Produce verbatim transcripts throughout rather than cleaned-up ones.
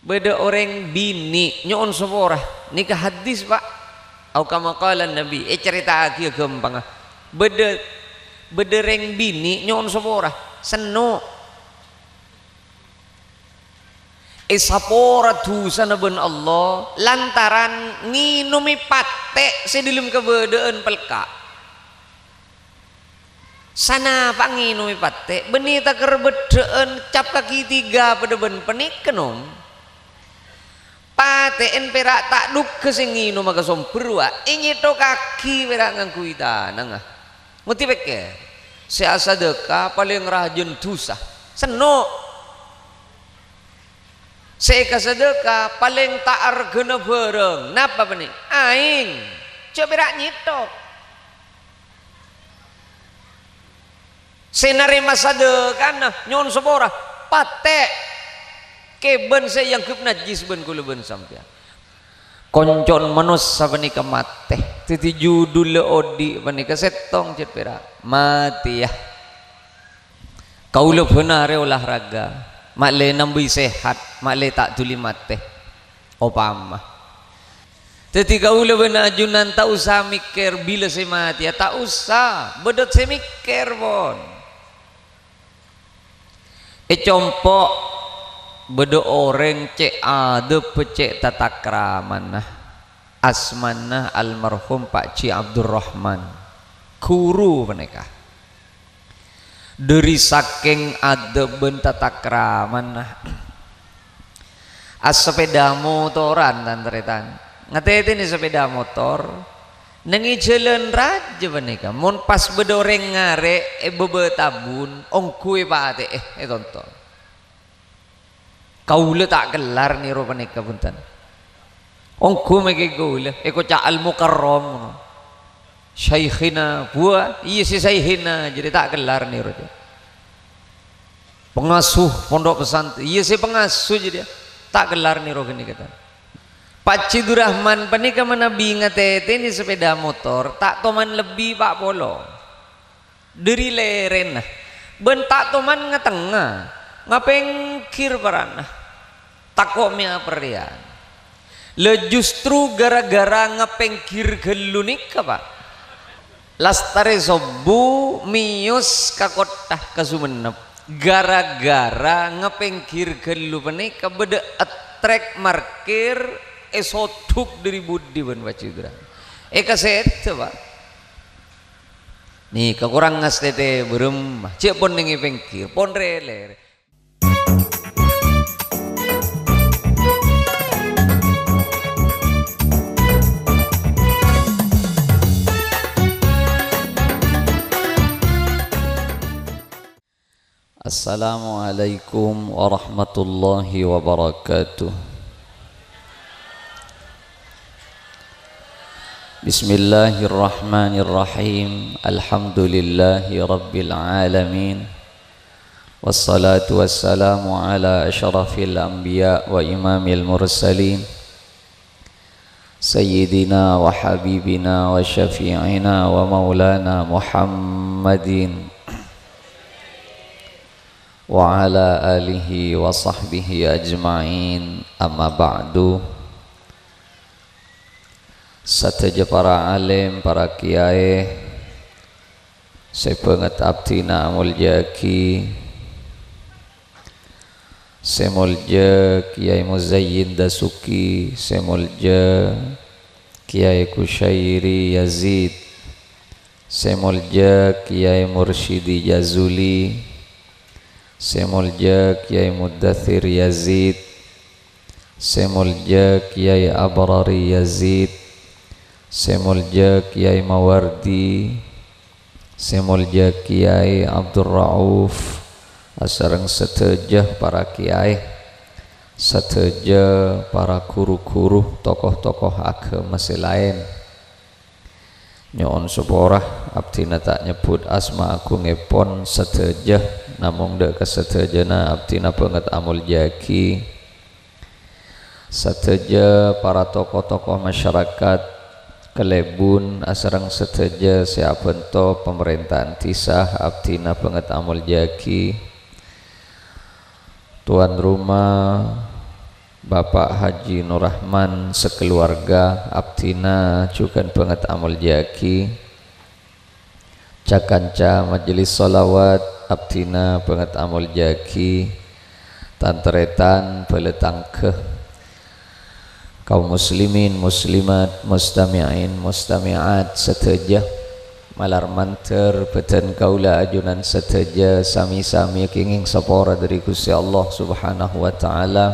Bâdâ orèng binè' nyo'on sapora. Nèka hadis, Pa'. Au kama qala Nabi, ècarèta'aghiyâ ghâmpangnga. Bâdâ, bâdâ rèng binè' nyo'on sapora, senno'. Èsapora dhusana bân Allah lantaran ngènomè patè' sè dhâlem kabâdâ'ân pelka'. Sanapa'a ngènomè patè'? Bânnè takèr bâddhâ'ân cap kaki tiga padâ bân panèka, nom. Patè'èn pèra' ta' dhugghâ sè ngènoma ka sombher, wa, ènyèthokaghi pèra' ngangghuy tanangnga. Ngoddi pèkkèr, sè asadâka palèng rajâna dhusa, senno'. Sè èkasadâka palèng ta' arghâna bhârâng, napa bânnè? Aèng. Jhâ' pèra' nyèthok. Sè narèma sadâkana nyo'on sapora, patè'. Kèbân sè èangghep najjhis bân kaulâ bân sampèyan. Konco'na manossa panèka matè. Dhâddhi judhulla odi' panèka sèttong, cè' pèra'. Matèya. Kaulâ bân arè olahraga, ma'lè nambâi sehat, ma'lè ta' dhuli matè. Opama. Dhâddhi kaulâ bân ajunan ta' osa mèkkèr bilâ sè matèya, ta' osa. Bâdâ sè mèkkèr, pon. È compo' bâdâ orèng cè' adâbbhâ cè' tatakramana. Asmana almarhum Pa' Ji Abdurrahman. Ghuru panèka. Dhâri sakèng adâb bân tatakramana, asapèda motoran, tan-tarètan. Ngatètènè sapèda motor, neng è jhâlân rajâ panèka. Mon pas bâdâ orèng ngarè' è bâbâ tabun, ongghu èpatè'è, ètonton. Kaulâ ta' kellar nèro panèka, bhunten. Ongghu mèkkè kaulâ, èkoca' Al-Mukarram, ngono. Syaikhina, buwâ, iyâ sè syaikhina, jârèya ta' kellar nèro, jâ. Pengasuh pondok pesantren, iyâ sè pengasuh, jârèya ta' kellar nèro ghânèka, tan. Pa' Ji Durrahman panèka manabi ngatètènè sapèda motor, ta' toman lebbi pa' polo. Dhâri lèrèna, bân ta' toman ngatengnga, ngapèngghir parana, tako' mèya perrèyan. La justru ghârâ-ghârâ ngapèngghir ghâllu nèka, Pa', lastarè sobbhu mèyos ka kottha, ka Songennep. Ghârâ-ghârâ ngapèngghir ghâllu panèka bâdâ trek markir èsodhuk dhâri budi bân Pa' Ji Durrahman. Èkasèdhâ, Pa'. Nèka korang ngastètè bârâmma, cè' pon neng è pèngghir, pon rè-lèrè. Assalamualaikum warahmatullahi wabarakatuh. Bismillahirrahmanirrahim. Alhamdulillahi rabbil alamin. Wassalatu wassalamu ala asyrafil anbiya wa imamil mursalin. Sayyidina wa habibina wa syafi'ina wa maulana Muhammadin wa ala alihi wa sahbihi ajma'in, amma ba'du. Sadhâjâ para alim, para kiyaè, sè bângèt abdhina amoljâ'aghi, sè moljâ Kiyaè Muzayyin Dasuki, sè moljâ Kiyaè Kusyairi Yazid, sè moljâ Kiyaè Mursyidi Jazuli, sè moljâ Kiyaè Muddatsir Yazid, sè moljâ Kiyaè Abrari Yazid, sè moljâ Kiyaè Mawardi, sè moljâ Kiyaè Abdurrauf, asareng sadhâjâ para kiyaè, sadhâjâ para ghuru-ghuru, tokoh-tokoh aghâma sè laèn. Nyo'on sapora, abdhina ta' nyebbhut asma agungngèpon sadhâjâ, namong dhâ' ka sadhâjâna abdhina bângèt amoljâ'aghi sadhâjâ para tokoh-tokoh masyarakat Kalèbun asareng sadhâjâ sè abhânto pamarènta'an dhisa, abdhina bângèt amoljâ'aghi. Tuan rumah, Bapak Haji Nurrahman sakaluwarga, abdhina jhughân bângèt amoljâ'aghi. Ca-kanca majelis shalawat, abdhina bângèt amoljâ'aghi. Tan-tarètan, bhâlâ tangghâ. Kaum muslimin, muslimat, mustami'in, mustami'at sadhâjâ. Malar mandhâr bhâdhân kaulâ ajunan sadhâjâ sami-sami kèngèng sapora dhâri Ghustè Allah Subhanahu wa Ta'ala,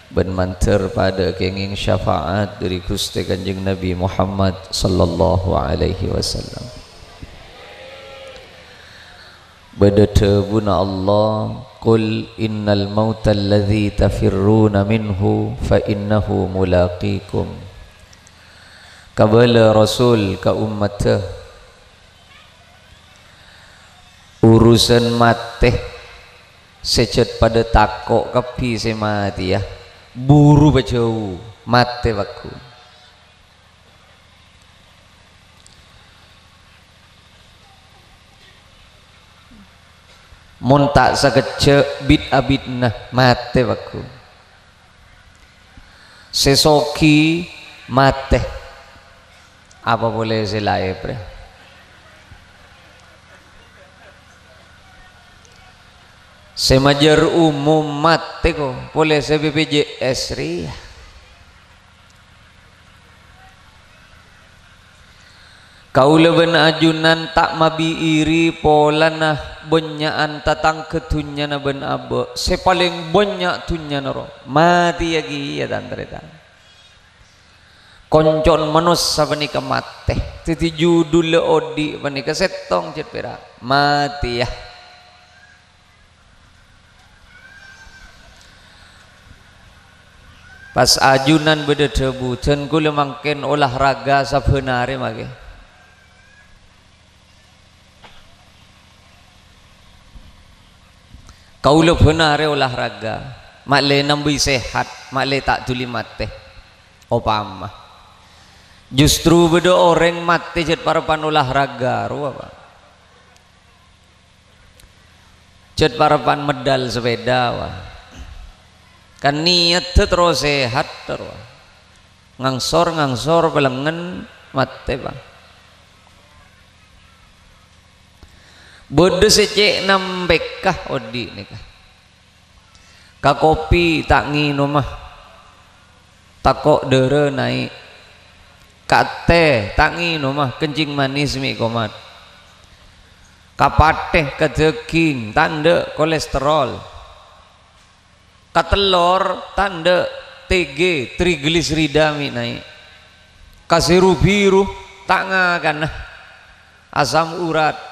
bân mandhâr padâ kèngèng syafaat dhâri Ghustè Kanjeng Nabi Muhammad sallallahu alaihi wasallam. Bâdâ dhâbuna Allah, "Qul innal mautal ladzi tafirruna minhu fa innahu mulaqikum." Kabâlâ Rasul ka ommaddhâ, urusan matè sè jhât padâ tako' kabbhi sè matèya, buru pajhâu, matè pagghun. Mon ta' sakejjhâ', bit-abitna matè pagghun. Sè soghi matè. Apa polè sè laèp rè? Sè majâr umum matè ko, polè sè B P J S rèya. Kaulâ bân ajunan ta' mabi iri polana bânnya'an tatangghâ dhunnyana bân abâ'. Sè palèng bânnya' dhunnyana ro, matèya kèya, tan-tarètan. Konco'na manossa panèka matè. Dhâddhi judulla odi' panèka sèttong jhât pèra', matèya. Pas ajunan bâdâ dhâbu, "Dân kaulâ mangkèn olahraga sabbhân arè, makè." Kaulâ bhân arè olahraga, ma'lè nambâi sehat, ma'lè ta' dhuli matè. Opama justru bâdâ orèng matè jhât parappa'na olahraga rowa, Pak. Jhât parappa'na meddal sepeda, wah. Kan niyaddhâ terro sehat terro. Ngangsor-ngangsor palengngen matè, Pak. Bâdâ sè cè' nambèka odi' nèka. Ka kopi ta' ngènoma, tako' dârâ naè'. Ka tè ta' ngènoma, kencing manis mè' komat. Ka patè, ka dâging, ta' endâ' kolesterol. Ka tellor, ta' endâ' T G, trigliserida mè' naè'. Ka sè ru-biru, ta' ngakana, asam urat.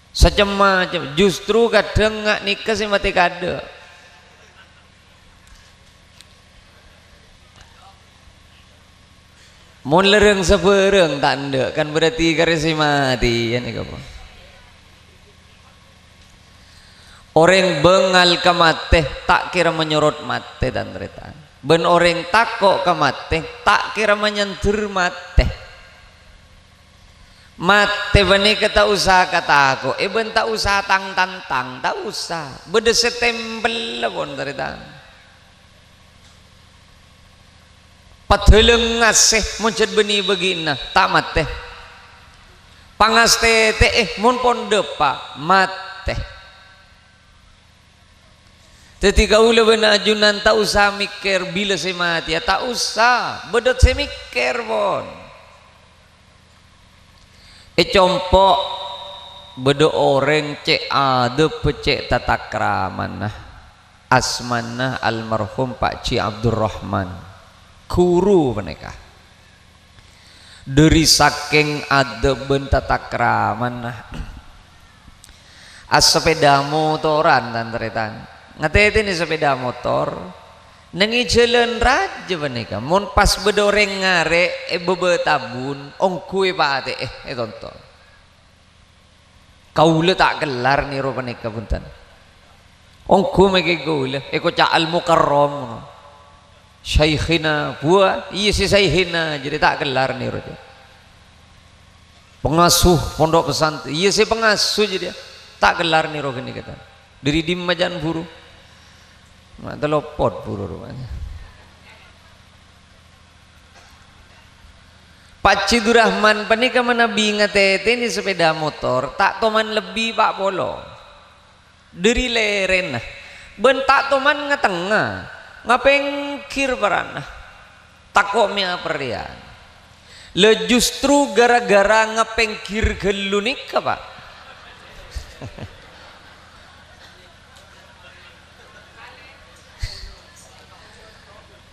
Sacem-macem, justru kadhâng nga' nèka sè matè kaadâ'. Mon lèrèng sabârâng ta' endâ', kan berarti karè sè matè, ya nèka, Po. Orèng bângal ka matè ta' kèra manyorot matè, tan-tarètan. Bân orèng tako' ka matè ta' kèra manyandher matè. Matè panèka ta' osa katako'è bân ta' osa tang-tantang, ta' osa. Bâdâ sè tempella, pon, tarètan. Padâlâng ngasè mon jhât bânnè bâgi'na, ta' matè. Pangastètè'è mon pon dâpa', matè. Dhâddhi kaulâ bân ajunan ta' osa mèkkèr bilâ sè matèya, ta' osa. Bâdâ sè mèkkèr, pon. È compo' bâdâ orèng cè' adâbbhâ cè' tatakramana. Asmana almarhum Pak Ji Abdurrahman. Ghuru panèka. Dhâri sakèng adâb bân tatakramana, asepèda motoran, tan-tarètan. Ngatètènè sepèda motor, neng è jhâlân rajâ panèka. Mon pas bâdâ orèng ngarè' è bâbâ tabun, ongghu èpatè'è, ètonton. Kaulâ ta' kellar nèro panèka, bhunten. Ongghu mèkkè kaulâ, èkoca' Al-Mukarram, ngono. Syaikhina, buwâ, iyâ sè syaikhina, jârèya ta' kellar nèro, jâ. Pengasuh pondok pesantren, iyâ sè pengasuh, jârèya ta' kellar nèro ghânèka, tan. Dhâri dimma jhân buru? Ma' tello pot buru rupanya. Pak Jidurrahman panèka manabi ngatètènè sepeda motor, ta' toman lebbi pa' polo. Dhâri lèrèna, bân ta' toman ngatengnga, ngapèngghir parana. Tako' mè' aperrèyan. La justru ghârâ-ghârâ ngapèngghir ghâllu nèka, Pak.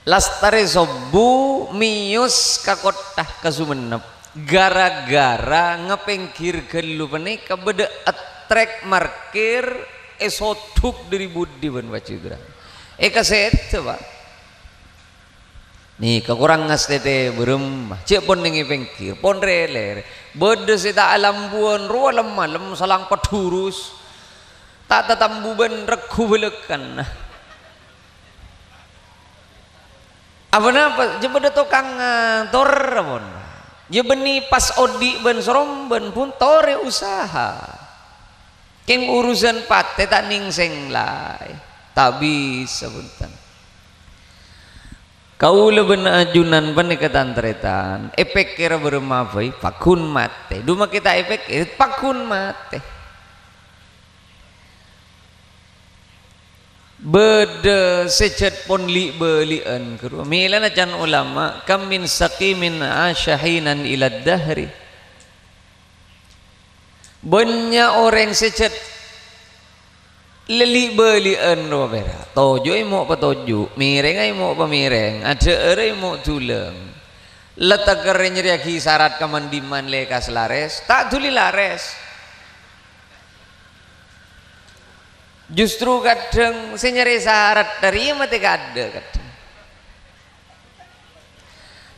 Lastarè sobbhu mèyos ka kottha ka Songennep, ghârâ-ghârâ ngapèngghir ghâllu panèka bâdâ trek markir èsodhuk dhâri budi bân Pak Jidurrahman. Èkasèdhâ, Pak. Nèka korang ngastètè bârâmma, jhâ' pon nèng è pèngghir, pon rè-lèrè. Bâdâ sè ta' alambuwân rowa lem-malem salang padhurus, ta' tatambu bân regghu bâlâkana. Apa-napa, jhâ' bâdâ tokang, eh, tor pon. Jhâ' bânnè pas odi' bân sarombân pon torè usaha. Kèng urusan patè ta' nèng sèng laè. Ta' bisa, bhunten. Kaulâ bân ajunan panèka, tan-tarètan, èpèkkèr bârâmma bhâi, pagghun matè. Dhu makè ta' èpèkkèr, pagghun matè. Bâdâ sè jhât pon li'-bâli'ân, ghuru. Mèlana can ulama, "Kam min saqimin asya hinan ilad dahri." Bânnya' orèng sè jhât li'-bâli'ân rowa pèra'. Toju' èmo' patoju', mèrèngnga èmo' pamèrèng, adhâ'ârâ èmo' dhulâng. La tèkèr nyarèyaghi sarat ka man-dimman lèkas larès, ta' dhuli larès. Justru kadhâng sè nyarè sarat dhâri matè kaadâ' kadhâng.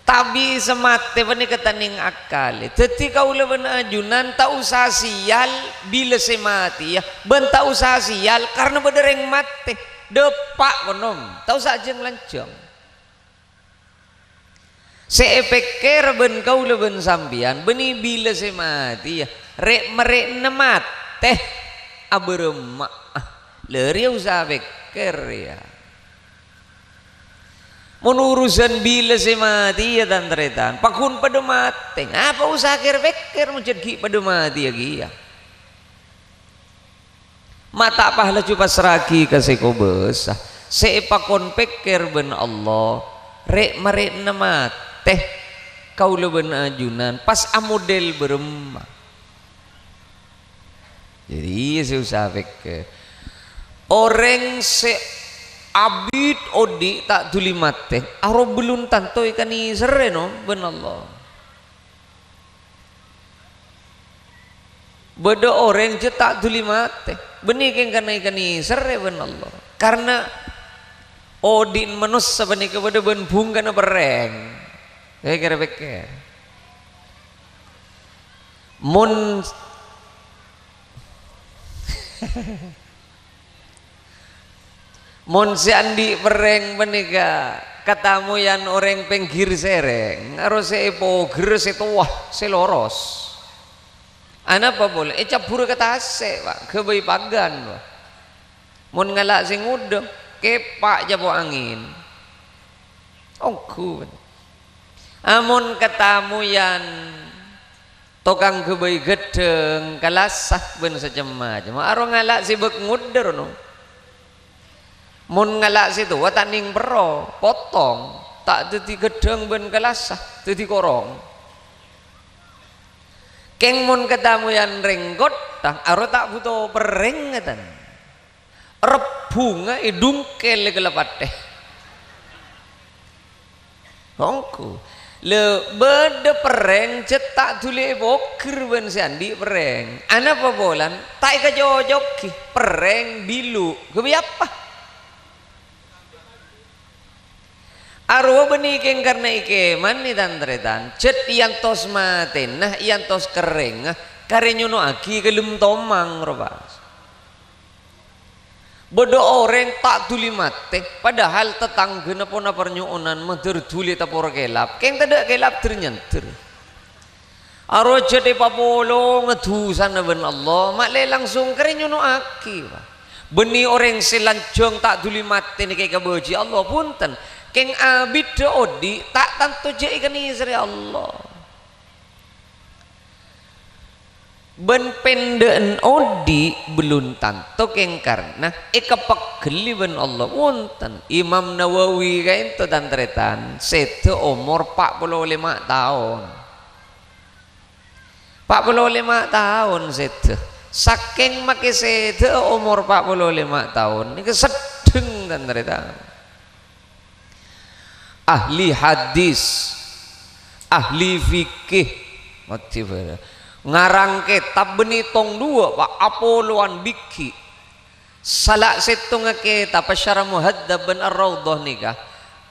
Ta' bisa matè panèka ta' nèng akkalè. Dhâddhi kaulâ bân ajunan ta' osa sèyal bilâ sè matèya, bân ta' osa sèyal karna bâdâ rèng matè. Dâpa' konom, ta' osa ajhâng-lanjhâng. Sè èpèkkèr bân kaulâ bân sampèyan, bânnè bilâ sè matèya, rè'-marè'na matè, abârâmma'a. Lâ rèya osa pèkkèr, yâ. Mon urusan bilâ sè matèya, tan-tarètan, pagghun padâ matè. Ngapa osa kèr-pèkkèr mon jhât ghi' padâ matèya kèya? Ma' ta' pas laju passra'aghi ka sè kobâsa. Sè èpakon pèkkèr bân Allah, rè'-marè'na matè. Kaulâ bân ajunan pas amodèl bârâmma. Jadi, iyâ sè osa pèkkèr. Orèng sè abit odi' ta' dhuli matè, aro bellun tanto èkanèserrè, no, bân Allah. Bâdâ orèng jhât ta' dhuli matè, bânnè kèng karna èkanèserrè bân Allah. Karna odi'na manossa panèka padâ bân bhungkana perrèng. Kèra-kèra pèkkèr. Mon Mon sè andi' perrèng panèka katamoyan orèng pèngghir sèrèng, aro sè èpogher sè towa, sè loros. Anapa polè? Ècabbhurâ ka tasè', Pak, ghâbây paghân, Pak. Mon ngala' sè ngodâ, kèpa' capo' angèn. Ongghu, Pak. Amon katamoyan tokang ghâbây ghâddhâng, kalassa bân sacem-macemma. Aro ngala' sè bâk ngodâ rono. Mon ngala' sè towa ta' nèng perro, potong, ta' dhâddhi ghâddhâng bân kalassa, dhâddhi korong. Kèng mon katamoyan rèng kottha, aro ta' bhuto perrèng ngètèn. Rebbhungnga èdhungkèl è ghellâ' patè. Ongghu. Lè, bâdâ perrèng jhât ta' dhuli èpogher bân sè andi' perrèng. Anapa polana? Ta' èkacocogi. Perrèng, bilu'. Ghâbây apa? Arowa bânnè kèng karna èkèmanè, tan-tarètan. Jhât èyantos matèna, èyantos kerrèngnga, karè nyono'aghi ka lem tomang, rowa. Bâdâ orèng ta' dhuli matè, padahal tatangghâna pona parnyo'onan mandhâr dhuli tapor kèlap. Kèng tadâ' kèlap dhâr-nyandhâr. Arowa jhât èpapolonga dhusana bân Allah, ma' lè langsung karè nyono'aghi, Pak. Bânnè orèng sè lanjhâng ta' dhuli matè nèka èkabâjhi Allah, bhunten. Kèng abiddhâ odi' ta' tanto jhâ' èkanèserrè Allah. Bân pèndhâ'ân odi' bellun tanto kèng karna èkapegghellè bân Allah, bhunten. Imam Nawawi ka'ènto, tan-tarètan, sèdhâ omor pa' polo lèma' taon. Pa' polo lèma' taon sèdhâ. Sakèng makè sèdhâ omor pa' polo lèma' taon, nèka seddheng, tan-tarètan. Ahli hadis, ahli fikih, ngarang kètab bânnè tong duwâ', Pa', apolowan bighi'. Sala sèttongnga kètab Asy-Syarah Muhadzab bân Ar-Raudhah nèka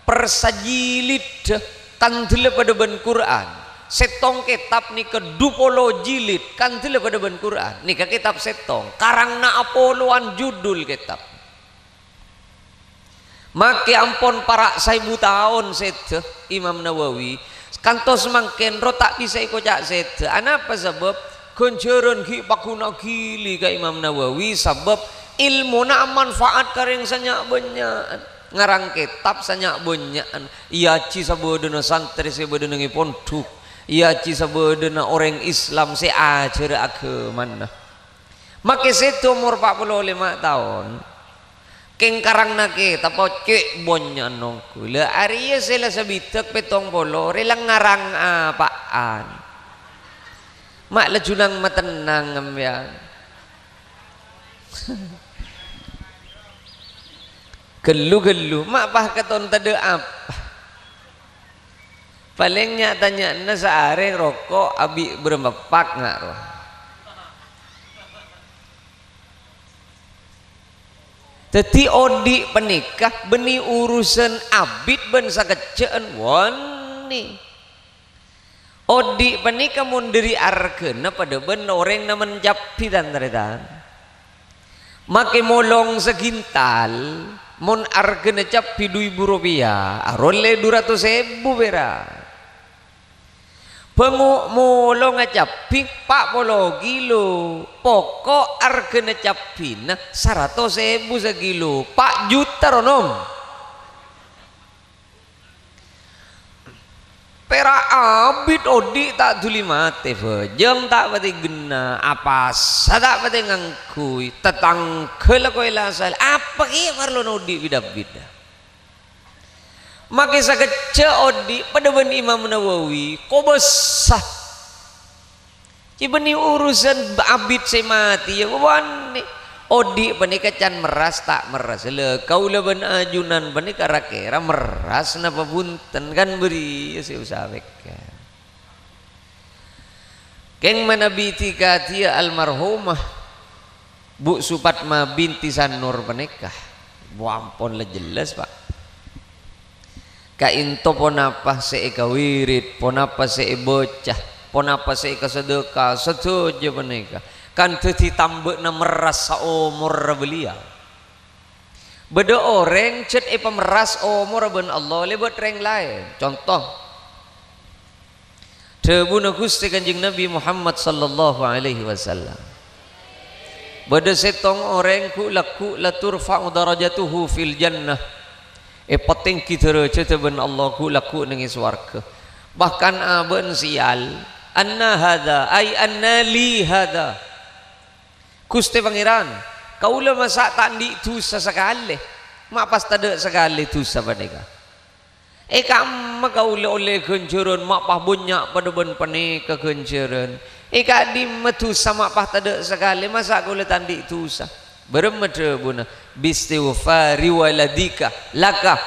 persajilid kandhella padâ bân Qur'an. Sèttong kètab nèka dupolo jilid kandhella padâ bân Qur'an. Nèka kètab sèttong, karangnga apolowan judul kètab. Makè ampon para' saèbu taon sèdhâ Imam Nawawi, kantos mangkèn ro ta' bisa èkoca' sèdhâ. Anapa sabâb? Ghânjhârân ghi' paghuna ghili ka Imam Nawawi, sabâb èlmona amanfaat ka rèng sanya'-bânnya'an. Ngarang kètab sanya'-bânnya'an, èajhi sabâdâna santrè sè bâdâ neng è pondhuk, èajhi sabâdâna orèng Islam sè ajhâr aghâmana. Makè sèdhâ omor pa' polo lèma' taon. Kèng karangnga kètab cè' bânnya'an ongghu. La arèya sè la sabidhâk pèttong polo, rè la ngarang apa'an? Ma' laju nang matennang sampèyan. Ghellu-ghellu, ma' pas katon tadâ' apa. Palèng nya'-tanya'anna saarè roko' abi' bârâmpa pak nga' rowa. Dhâddhi, odi' panèka bânnè urusan abit bân sakejjhâ'ân, wani. Odi' panèka mon dhâri arghâna padâ bân orèng namen cabbhi, tan-tarètan. Makè molong sagintal, mon arghâna cabbhi du èbu ropèya, arowa ollè du ratos èbu pèra'. Bângo' molongnga cabbhi pa' polo kilo, poko' arghâna cabbhina saratos èbu sakilo, pa' juta ro, nom. Pèra' abit odi' ta' dhuli matè, bhâjâng ta' patè ghenna', apasa ta' patè ngangghuy, tatangghâ la koè la sala, apa kèya parlona odi' bit-abit? Makè sakejjhâ' odi' padâ bân Imam Nawawi, kobâsa. Cè' bânnè urusan abit sè matèya, wani. Odi' panèka can merras ta' merras. Lha, kaulâ bân ajunan panèka ra-kèra merras napa bhunten, kan bâriyâ sè usaha pèkkèr. Kèng manabi dhika-dhiya almarhumah Bu' Supatma binti Sanur panèka, bu ampon la jellas, Pa'. Ka'ènto ponapa sè èkawirid, ponapa sè èbâca, ponapa sè èkasadhâka, sadhâjâ panèka kan dhâddhi tambâ'na merras saomorra beliau. Bâdâ orèng jhât èpamerras omorra bân Allah lèbât rèng laèn. Conto, dhâbuna Ghustè Kanjeng Nabi Muhammad sallallahu alaihi wasallam, "Bâdâ sèttong orèng ghu'-lagghu' la turfa'u darajatuhu fil jannah." Èpatèngghi dârâjhâddhâ bân Allah ghu'-lagghu' neng è sowarghâ. Bahkan abâ'na sèyal, "Anna hadza, ai anna li hadza?" "Ghustè Pangèran, kaulâ masa' ta' andi' dhusa sakalè. Ma' pas tadâ' sakalè dhusa panèka. È kamma kaulâ ollè ghânjhârân ma' pas bânnya' padâ bân panèka ghânjhârân. È ka'dimma dhusa ma' pas tadâ' sakalè, masa' kaulâ ta' andi' dhusa?" Bârâmma dhâbuna, "Bistighfari waladika laka."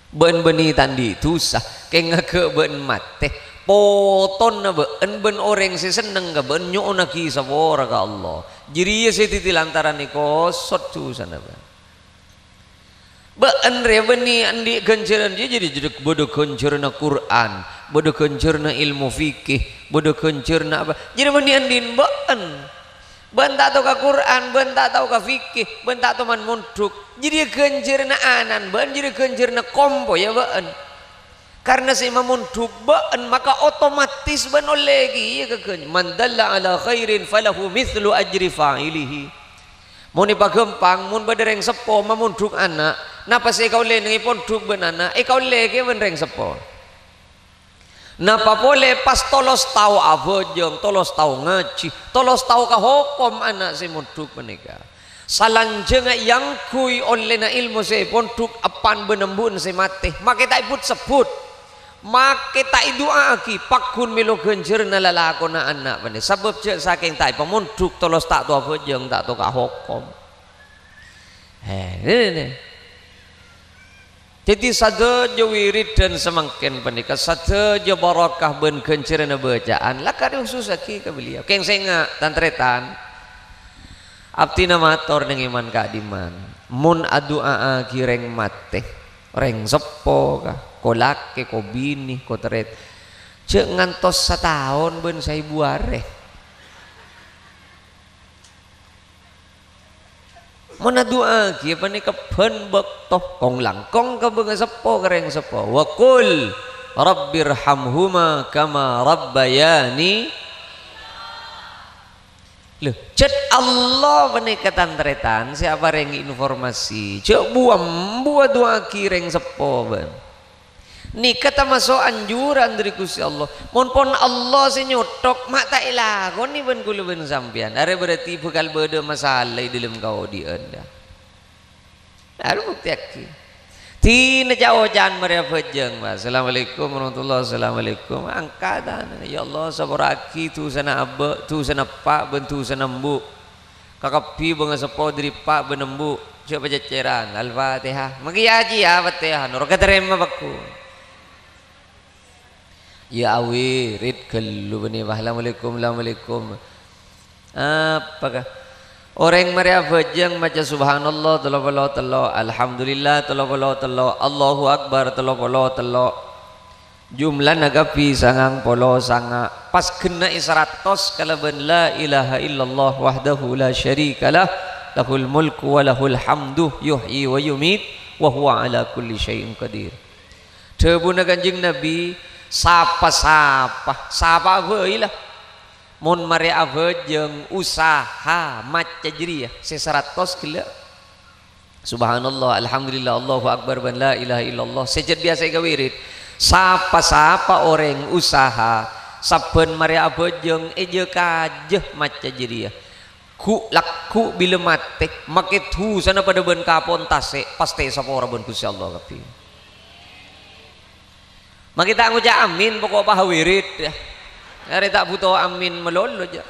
Bâ'ân bânnè ta' andi' dhusa, kèng aghâ' bâ'ân matè. Potona bâ'ân bân orèng sè senneng ka bâ'ân nyo'onnaghi sapora ka Allah. Jârèya sè dhâddhi lantaran èkosot dhusana bâ'ân. Bâ'ân rèya bânnè andi' ghânjhârân, jâ-, jârèya jârèya bâdâ ghânjhârânna Qur'an, bâdâ ghânjhârânna èlmo fikih, bâdâ ghânjhârânna apa? Jârèya bânnè andi'na bâ'ân. Bâ'ân ta' tao ka Qur'an, bâ'ân ta' tao ka fikih, bâ'ân ta' tao man mondhuk. Jârèya ghânjhârânna ana'na bâ'ân, jârèya ghânjhârânna kompoyya bâ'ân. Karna sè mamondhuk bâ'ân, maka otomatis bâ'ân ollè kèya ka ghân-, "Man dalla ala khairin falahu mitslu ajri fa'ilihi." Mon èpaghâmpang, mon bâdâ rèng seppo mamondhuk ana', napa sè èkaollè neng èpondhuk bân ana', èkaollè kèya bân rèng seppo. Napa polè pas tolos tao abhâjâng, tolos tao ngajhi, tolos tao ka hokom ana' sè mondhuk panèka. Salanjhângnga èangghuy ollèna èlmo sè èpondhuk eppan bân embu'en sè matè, makè ta' èbut-sebbhut. Makè ta' èdu'a'aghi, pagghun mèlo ghânjhârânna lalakonna ana' panè. Sabâb jhâ' sakèng ta' èpamondhuk, tolos ta' tao abhâjâng, ta' tao ka hokom. Hè, nè, nè, nè. Dhâddhi sadhâjâ wirid dhân samangkèn panèka, sadhâjâ barokah bân ghânjhârânna bâca'an, la karè khusussaghi ka beliau. Kèng sènga', tan-tarètan, abdhina mator neng è man-ka'dimman. Mon adu'a'aghi rèng matè, rèng seppo, ka, ko lakè, ko binè, ko tarèt, jhâ' ngantos sataon bân saèbu arè. Mon adu'a'aghi panèka bân bâkto, kong-langkong ka bângaseppo, ka rèng seppo. "Wa qul rabbirhamhuma kama rabbayani." Lho, cèt Allah panèka tan-tarètan sè aparèngè informasi. Jhâ' bu-ambu adu'a'aghi rèng seppo, bân. Nèka tamaso' anjuran dhâri Ghustè Allah. Mon pon Allah sè nyothok, ma' ta' èlakonè bân kaulâ bân sampèyan. Arè berarti bhâkal bâdâ masalah è dhâlem kaodi'ân, ya. Arowa buktèyaghi. Dinah ca'-oca'an marè abhâjâng, Pak. "Assalamualaikum warahmatullah, assalamualaikum." Angka' tanganna, "Ya Allah, sapora'aghi dhusana abâ', dhusana eppa', bân dhusana embu'. Kakabbhi bângaseppo dhâri eppa' bân embu', jhâ' pacèccèran." Al-Fatihah. Makè ya, Ji, ya, Fatihah. Noro' katarèma, pagghun. Ya awirid ghâllu bânnè, "Assalamualaikum, assalamualaikum." Apa, ka? Orèng marè abhâjâng maca subhanallah tello polo tello', alhamdulillah tello polo tello', Allahu Akbar tello polo tello'. Jumlana kabbhi sangang polo sanga'. Pas ghenna'è saratos kalabân la ilaha illallah wahdahu la syarikalah, lahul mulku wa lahul hamdu, yuhyi wa yumit, wa huwa ala kulli syai'in qadir. Dhâbuna Kanjeng Nabi, "Sapa-sapa, sapa'a bhâi la, mon marè abhâjâng usaha maca jârèya sè saratos ghellâ'. Subhanallah, alhamdulillah, Allahu Akbar, bân la ilaha illallah, sè jhât biyasa èkawirid. Sapa-sapa orèng usaha sabbhân marè abhâjâng èjâ-kajâ maca jârèya, ghu'-lagghu' bilâ matè, makè dhusana padâ bân kapon tasè', pastè èsapora bân Ghustè Allah kabbhi." Makè ta' ngoca' amin, poko' pas awirid, ya. Arè ta' bhuto amin malolo, jâ.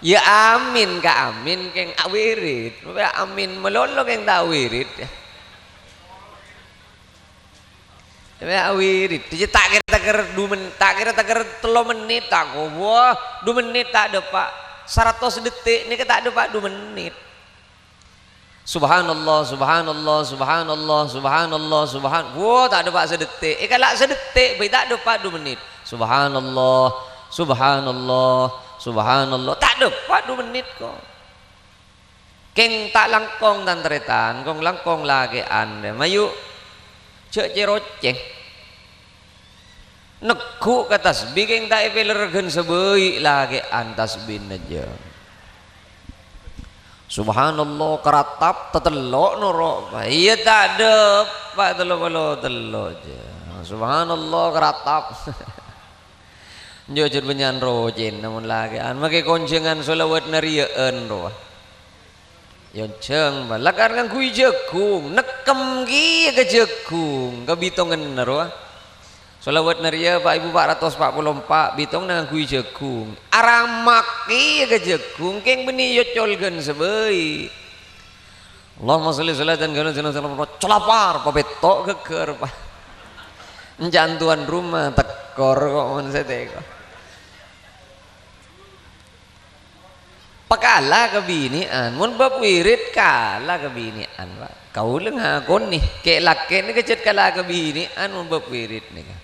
Ya amin ka amin, kèng awirid. Amin malolo, kèng ta' awirid, ya. Awirid. Jâ ta' kèra-takèra du men-, ta' kèra-takèra tello mennit, ta' ko-, wah, du mennit ta' dâpa'. Saratos detik, nèka ta' dâpa' du mennit. Subhanallah, subhanallah, subhanallah, subhanallah, subhan-, wo, ta' dâpa' sadetik. Èkala' sadetik bhâi ta' dâpa' du mennit. Subhanallah, subhanallah, subhanallah. Ta' dâpa' du mennit, ko'. Kèng ta' langkong, tan-tarètan, kong-langkong lakè'an. Mayu, jhâ' cè-rocè. Negghu' ka tasbih kèng ta' èpèlèrghân sabâi lakè'an tasbihna jâ. Subhanallah, karatap tatello' noro'. Iyâ ta' dâpa' tello polo tello' jâ. Subhanallah, karatap. Jhujur bânnya'an rocèna mon lakè'an. Makè konjhângan sholawat nariya'an rowa. Yonjhâng, bâ. Lakar ngangghuy jhâghung, nekkem kèya ka jhâghung, ka bitongnganna rowa. Sholawat nariyah, Pak, Ibu, pa' ratos pa' polo empa', bitongnga ngangghuy jhâghung. Aramak kèya ka jhâghung, kèng bânnè èyocol ghân sabâi. Allahumma sholli sholatan kana jana jana colapar, papètto' ghâgghâr, pa'. Èncan tuan rumah, tèkor ko' mon sè tèkor. Pakala kabinè'an. Mon bab wirid, kala kabinè'an, Pa'. Kaulâ ngakonè, kè'-lakè' nèka jhât kala kabinè'an mon bab wirid nèka.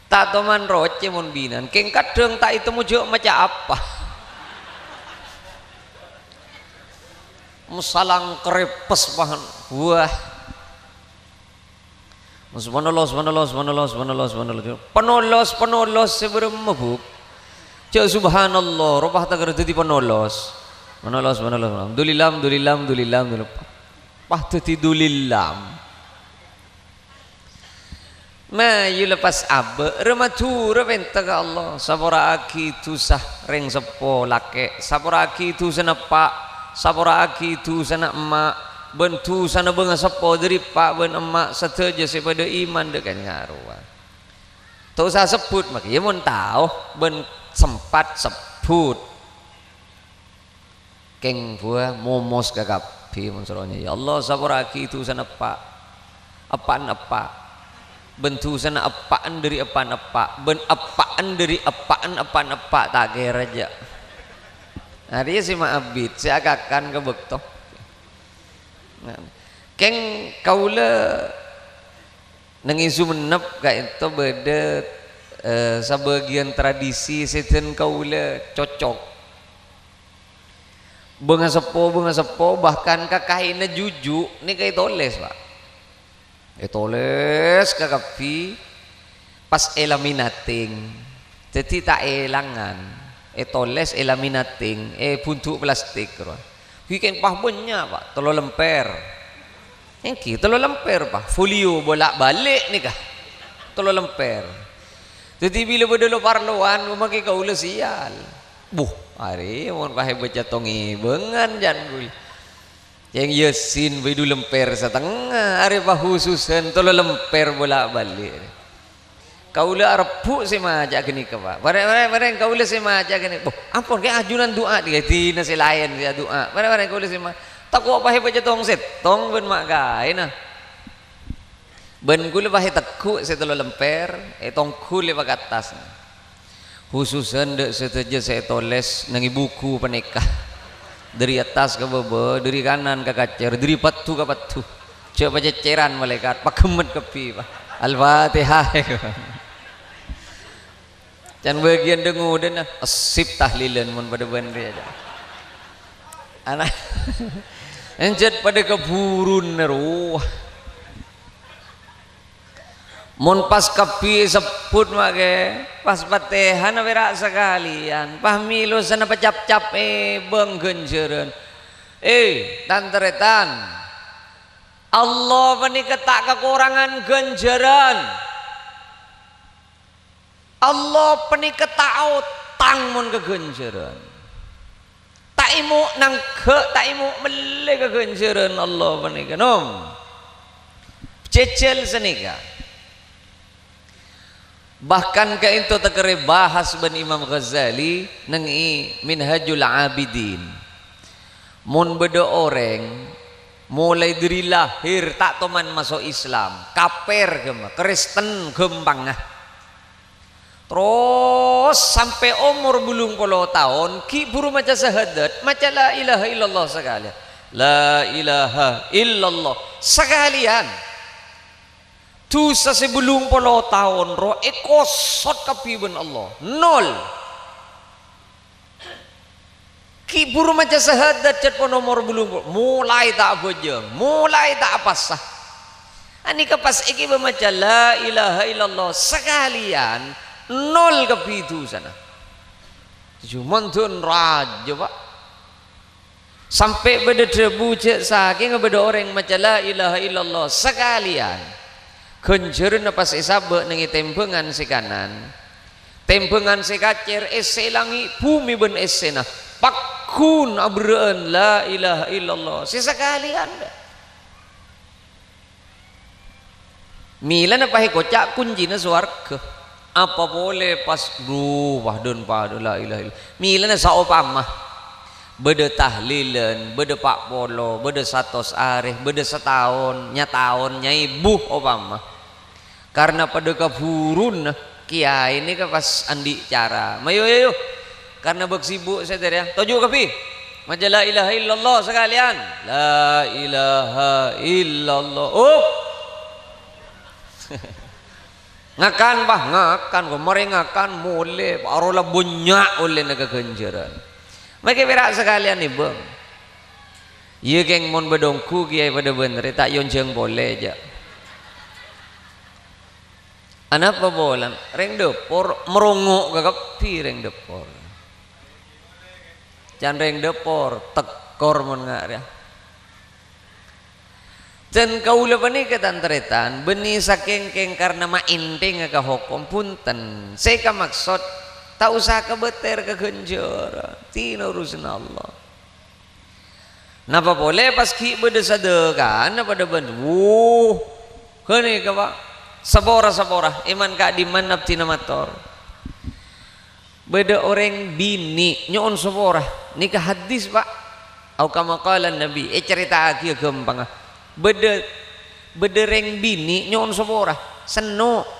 Ta' toman rocè mon binè'an, kèng kadhâng ta' ètemmo jhâ' maca apa. Masalang krèpes, pahan. Wah. Subhanallah, subhanallah, subhanallah, subhanallah, subhanallah. Panolos, panolos sè bârâmma, Bu'? Jhâ' subhanallah, ropa ta' kèra dhâddhi panolos. Manolos, manolos, manolos. Dulillah, dulillah, dulillah, dulillah. Wah, dhâddhi dulillah. Mayu lepas abâ', rè Madhurâ pènta ka Allah. Sapora'aghi dhusa rèng seppo lakè', sapora'aghi dhusana eppa', sapora'aghi dhusana emma', bân dhusana bângaseppo dhâri eppa' bân emma' sadhâjâ sè padâ iman dâ' Kanjeng arowa. Ta' osa sebbhut, makè, yâ, mon tao bân sempat sebbhut. Kèng bhuwâ momos kakabbhi mon soro nyè. Ya Allah, sapora'aghi dhusana eppa'. Eppa'en eppa'. Bân dhusana eppa'en dhâri eppa'en eppa'. Bân eppa'en dhâri eppa'en eppa'en eppa' ta' kèra jâ'. Arèya sè maabit, sè akakan ka bâkto. Nah, kèng kaulâ neng è Songennep ka'dinto bâdâ, eh, sabâgiyân tradisi sè dân kaulâ cocok. Bângaseppo-bângaseppo, bahkan ka kaèna juju' nèka ètolès, Pak. Ètolès kakabbhi pas èlaminating. Dhâddhi ta' èlangan. Ètolès, èlaminating, èbhundhu' plastik, rowa. Ghi' kèng pas bânnya', Pak, tello lèmpèr. Èngghi, tello lèmpèr, Pak. Folio bolak-balik nèka. Tello lèmpèr. Dhâddhi bilâ bâdâ lo-parlowan, mamakè kaulâ sial. Buh, arè mon pas èbâca tong-èbângan, can kaulâ. Cèng Yasin bâi du lèmpèr satengnga, arè pahususan tello lèmpèr bolak-balik. Kaulâ arebbhu' sè maca ghânèka, Pak. Parèng, parèng, parèng, kaulâ sè maca ghânèka. Boh, ampon, kè ajunan du'a, dhika dina sè laèn sè adu'a. Parèng, parèng, kaulâ sè ma-, tako' pas èbâca tong-sèttong bân ma' kaèna. Bân kaulâ pas ètegghu' sè tello lèmpèr, ètongghu lèbât ka attas. Hususan dâ' sadhâjâ sè ètolès neng è buku panèka. Dhâri attas ka bâbâ, dhâri kanan ka kacèr, dhâri paddhu ka paddhu. Jhâ' pacècèran malaèkat, paghemmet kabbhi, Pak. Al-Fatihah. Can bâgiyân dâ-ngodâna, essip tahlilan mon padâ bân rèya, jâ'. Ana-, enjât padâ kabhuruna rowa. Mon pas kabbhi èsebbhut makè, pas Fatihana pèra' sakalèyan, pas mèlosana pacapcap èbâng ghânjhârân. Eh, tan-tarètan, Allah panèka ta' kakorangan ghânjhârân. Allah panèka ta' otang mon ka ghânjhârân. Ta' èmo' nangghâ', ta' èmo' mellè ka ghânjhârân Allah panèka, nom. Jhâjhâl sanèka. Bahkan ka'dinto takerrè bahas bân Imam Ghazali neng è Minhajul Abidin. Mon bâdâ orèng molaè dhâri lahèr ta' toman maso' Islam, kapèr ghâmma, Kristen ghâmpangnga. Terros sampè' omor bâllung polo taon, ghi' bhuru maca syahadat, maca la ilaha illallah sakalèyan. La ilaha illallah sakalèyan. Dhusa sè bâllung polo taon rowa èkosot kabbhi bân Allah. Nol. Ghi' bhuru maca syahadat, cèt pon omor bâllung polo, molaè ta' abhâjâng, molaè ta' apasa. Anèka pas èghibâ maca la ilaha illallah sakalèyan, nol kabbhi dhusana. Coma dhân rajâ, Pak. Sampè' bâdâ dhâbu jhâ' sakènga bâdâ orèng maca la ilaha illallah sakalèyan, ghânjhârânna pas èsabâ' neng è tèmbhângan sè kanan. Tèmbhângan sè kacèr, èssè langngè' bhumè bân èssèna, pagghun aberrâ'ân la ilaha illallah sè sakalèyan, dâ'. Mèlana pas èkoca' koncèna sowarghâ. Apa polè pas, duh, wah, dhân padâ la ilaha illallah. Mèlana saopama bâdâ tahlilan, bâdâ pa' polo, bâdâ satos arè, bâdâ sataon, nyataon, nyaèbu opama. Karna padâ kabhuruna, kèyaè nèka pas andi' cara. Mayu, yu, yu. Karna bâk sibuk sadhâjâ, toju' kabbhi. Maca la ilaha illallah sakalèyan. La ilaha illallah. Up. Ngakan, Pak, ngakan. Kok marè ngakan, molè. Arowa la bânnya' ollèna kaghânjhârân. Makè pèra' sakalèyan, Bâng. Iyâ, kèng, mon bâdâ ongghu kèyaè padâ bân rè, ta' èyonjhâng polè, jâ'. Anapa polana? Rèng dâpor marongngo' ka kabbhi rèng dâpor. Can rèng dâpor, tèkkor mon nga' rèya. Dân kaulâ panèka, tan-tarètan, bânnè sakèng-kèng karna maènthèngnga ka hokom, bhunten. Sè èkamaksod, ta' osa kabâtèr ka ghânjhârân. Dinah urusanna Allah. Napa polè pas ghi' bâdâ sadâkana padâ bân, wuh, ghânèka, Pa'. Sapora-sapora, è man ka'dimman abdhina mator. Bâdâ orèng binè' nyo'on sapora. Nèka hadis, Pa'. Au kama qala Nabi, ècarèta'aghiyâ ghâmpangnga. Bâdâ, bâdâ rèng binè' nyo'on sapora, senno'.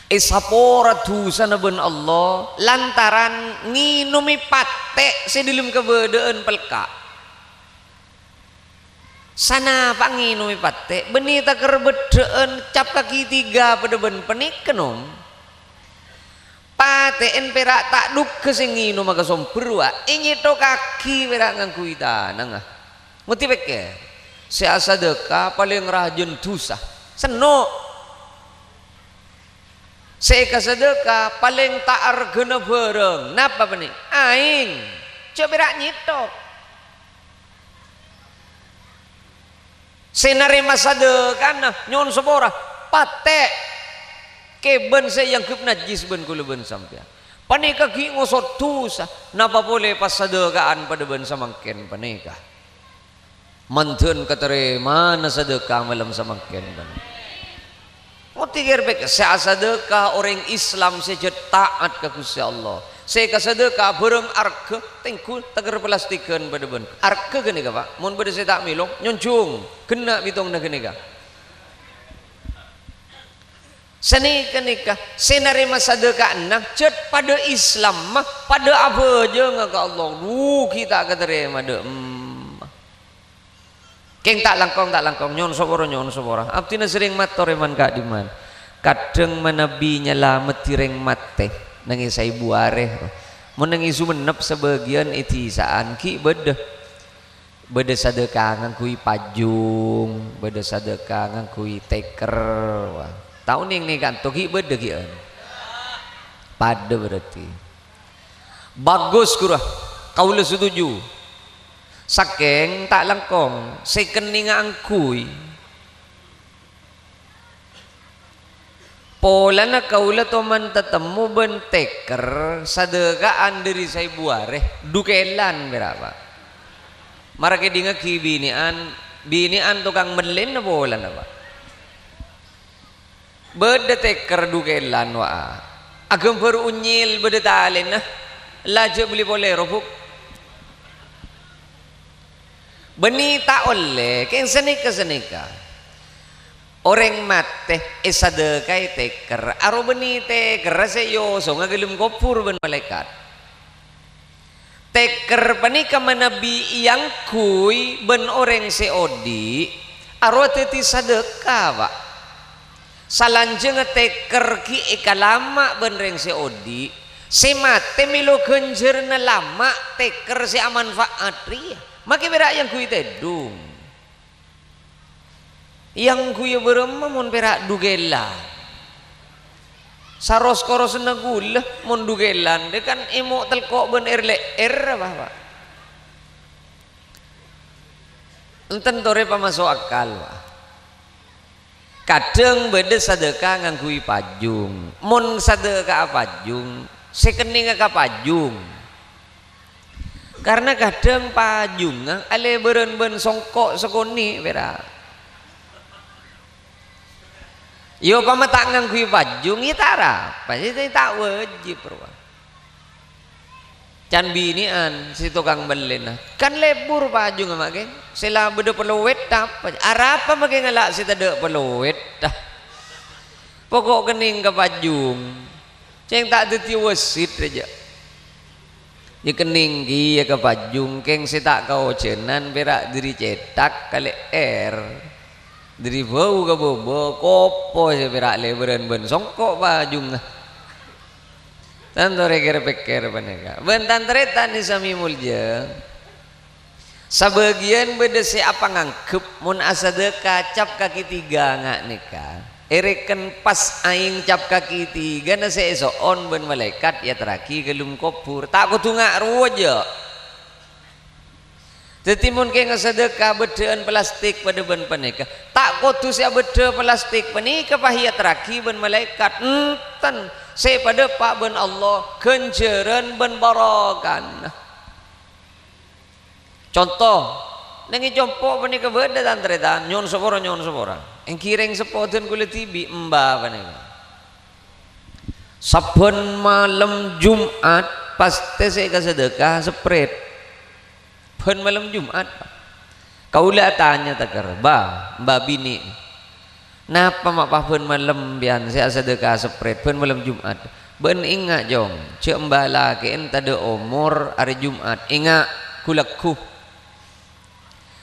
Èsapora dhusana bân Allah lantaran ngènomè patè' sè dâlem kabâdâ'ân pelka'. Sanapa ngènomè patè'? Bânnè takèr bâddhâ'ân cap kaki tiga padâ bân panèka, nom. Patè'en pèra' ta' dhugghâ sè ngènoma ka sombher, wa, ènyèthokaghi pèra' ngangghuy tanangnga. Ngodhi pèkkèr, sè asadâka palèng rajâna dhusa. Senno'. Sè èkasadâka palèng ta' arghâna bhârâng. Napa bânnè? Aèng. Jhâ' pèra' nyèthok. Sè narèma sadâkana nyo'on sapora, patè'. Kèbân sè èangghep najjhis bân kaulâ bân sampèyan. Panèka ghi' ngosot dhusa, napa polè pas sadâka'an padâ bân samangkèn panèka. Mandhâr katarèmana sadâka malem samangkèn panèka. Ngodhi kèr pèkkèr, sè asadâka orèng Islam sè jhât ta'at ka Ghustè Allah. Sè èkasadâka bhârâng arghâ, tèngghu takèr plastikghân padâ bân. Arghâ ghânèka, Pa'. Mon bâdâ sè ta' mèlo, nyonjhung. Ghenna' bidhângna ghânèka. Sanèka-nèka, sè narèma sadâkana jhât padâ Islamma, padâ abhâjânga ka Allah. Rugi ta' katarèma, dâ' emma. Kèng ta' langkong, ta' langkong, nyo'on sapora, nyo'on sapora. Abdhina serrèng mator è man ka'dimman. Kadhâng manabi nyalameddhi rèng matè neng è Saèbu Arè. Mon neng è Songennep sabâgiyân è dhisa'an ghi' bâdâ. Bâdâ sadâka ngangghuy pajung, bâdâ sadâka ngangghuy tèkèr. Wah, ta' onèng nè kanto ghi' bâdâ ghi'ân. Padâ berarti. Bagus, ghuru. Kaulâ setuju. Sakèng ta' langkong sè kennèngnga angghuy. Polana kaulâ toman tatemmo bân tèkèr sadâka'an dâri Saèbu Arè, dukèlan pèra', Pa'. Mara kèdingngaghi binè'an, binè'an tokang mellèna polana, Pa'. Bâdâ tèkèr dukèlan, wa'a. Aghâmbhâr onyèl bâdâ talèna, la jhâ' bellè polè ro, Bu'. Bânnè ta' ollè, kèng sanèka-sanèka. Orèng matè èsadâkaè tèkèr, aro bânnè tèkèrra sè èosonga ghâlem kobhur bân malaèkat. Tèkèr panèka manabi èangghuy bân orèng sè odi', arowa dhâddhi sadâka, Pa'. Salanjhângnga tèkèr ghi' èkalama' bân rèng sè odi', sè matè mèlo ghânjhârânna lama' tèkèr sè amanfa'at rèya. Makè pèra' èangghuy tèdung. Èangghuyyâ bârâmma mon pèra' dukèlan? Saros-korosanna ghulâ mon dukèlan, dâ' kan èmo' telko' bân èr-lè'èr apa, Pa'? Enten torè pamaso' akal, Pa'. Kadhâng bâdâ sadâka ngangghuy pajung. Mon sadâka'a pajung, sè kennèngnga ka pajung. Karna kadhâng pajungnga alèbârân bân songko' sakonè', pèra'. Iyâ, opama ta' ngangghuy pajung, iyâ ta' arapa, iyâ ta' wâjib, rowa. Can binè'an sè tokang mellèna, "Kan lebur pajungnga, Ma', kèng? Sè la bâdâ pelowet apa? Arapa, Ma', kèng ngala' sè tadâ' pelowet, ah? Poko' kennèng ka pajung." Cèng ta' dhâddhi wasit rèya. Èkennèng kèya ka pajung, kèng sè ta' kaojhânan pèra' dhâri cèthak ka lè'èr. Dhâri bâu ka bâbâ, kopo sè pèra' lèbârân bân songko' pajungnga. Tanto rè-kèrè pèkkèr panèka. Bân tan-tarètan sè samè molja. Sabâgiyân bâdâ sè apanganggep mon asadâka cap kaki tiga nga' nèka. Èrèken pas aèng cap kaki tèghâna sè èso'on bân malaèkat èyaterraghi ka dâlem kobhur. Ta' kodhu nga' rowa, jâ'. Dhâddhi, mon kèng asadhâka bâddhâ'ân plastik padâ bân panèka, ta' kodhu sè abâddhâ plastik panèka pas èyaterraghi bân malaèkat. Enten, sè èpadâpa' bân Allah, ghânjhârân bân barokana. Conto, neng è compo' panèka bâdâ tan-tarètan, nyo'on sapora, nyo'on sapora. Èngghi rèng seppo dân kaulâ dhibi', emba panèka. Sabbhân malem Jum'at, pastè sè èkasadhâka Sprite. Bân malem Jum'at, Pak. Kaulâ atanya taker, "Ba, emba binè', napa ma' pas bân malem sampèyan sè asadhâka Sprite bân malem Jum'at?" "Bâ'na enga', Cong, jâ' emba lakè'en tadâ' omor arè Jum'at. Enga', ghu-lagghu."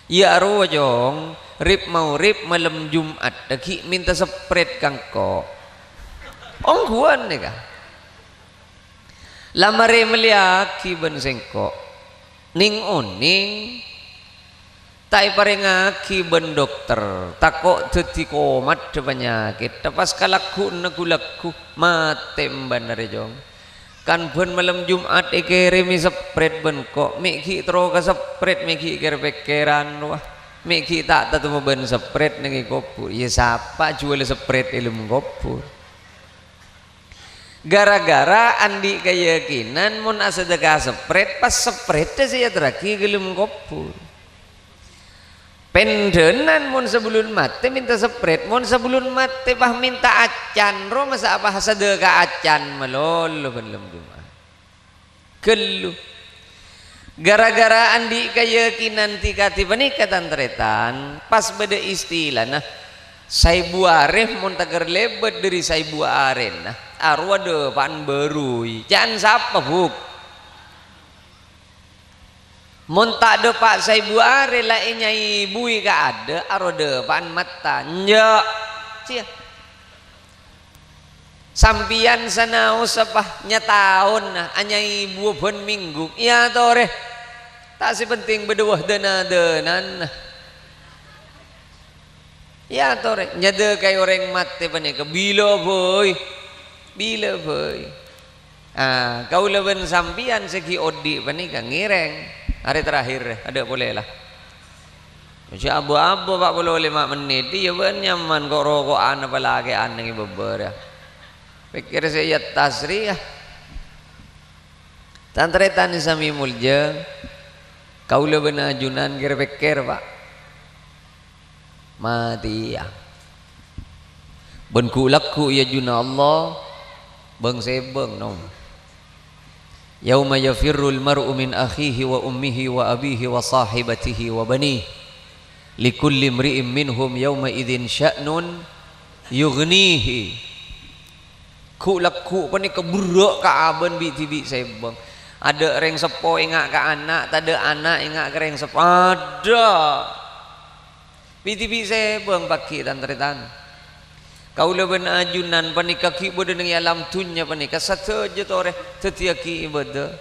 "Iyâ arowa, Cong, rip-maorip malem Jum'at, dâggi' mènta Sprite ka engko'." Ongghuwân nèka. La marè mellèyaghi bân sèngko'. Nèng-onèng ta' èparèngaghi bân dokter, tako' dhâddhi komat panyakèt, pas kalagghu'na ghu-lagghu, matè embana rè, Cong. Kan bân malem Jum'at èkèrèmè Sprite bân ko', mè' ghi' terro ka Sprite, mè' ghi' kèr-pèkkèran rowa. Mè' ghi' ta' tatemmo bân Sprite neng è kobhur. Iyâ, sapa jhuwâlâ Sprite è dâlem kobhur? Gara-gara andi' kayakinan mon asadhâka Sprite, pas Sprite sè èyaterraghi ka dâlem kobhur. Pendhânan mon sabellun matè mènta Sprite, mon sabellun matè pas mènta acan, ro masa' pas asadhâka acan malolo bân malem Jum'at. Ghâllu. Gara-gara andi' kayakinan ti-kadi panèka, tan-tarètan, pas bâdâ istilana, "Saèbu arè mon taker lèbât dâri saèbu arèna, arowa dâpa'an bârui." Ca'an sapa, Bu'? Mon ta' dâpa' saèbu arè la ènyaèbuwi ka adâ', arowa dâpa'an matta. Enjâ'. Ciyâ. Sampèyan sanaossa pas nyataona, anyaèbuwâ bân mènggu. Iyâ torè. Ta' sè pentèng bâdâ wah dâna-dânana. Iyâ torè. Nyadhâkaè orèng matè panèka bilâ bhâi. Bilâ bhâi. Ah, kaulâ bân sampèyan sè ghi' odi' panèka ngèrèng. Arè terakhir, adâ' polè la. Jhâ' abo-abo, Pa', polo lèma' mennit, iyâ bân nyaman ko'-roko'an apa lakè'an neng è bâbârâ. Pèkkèr sè è attas rèya. Tan-tarètan sè samè molja, kaulâ bân ajunan kèr-pèkkèr, Pa'. Matèya. Bân ghu'-lagghu' è ajunanna Allah, bâng-sèbâng, nom. "Yauma yafirrul mar'u min akhihi wa ummihi wa abihi wa sahibatihi wa banihi. Likulli imri'im minhum yauma idzin sya'nun yughnihi." Ghu'-lagghu' panèka berrâ' ka abâ' bi'-dhibi' sèbâng. Adâ' rèng seppo enga' ka ana', tadâ' ana' enga' ka rèng seppo. Adâ'. Bi'-dhibi' sèbâng paghi', tan-tarètan. Kaulâ bân ajunan panèka ghi' bâdâ neng è alam dhunnya panèka sadhâjâ torè dhâddhiyâghi ibâdâ.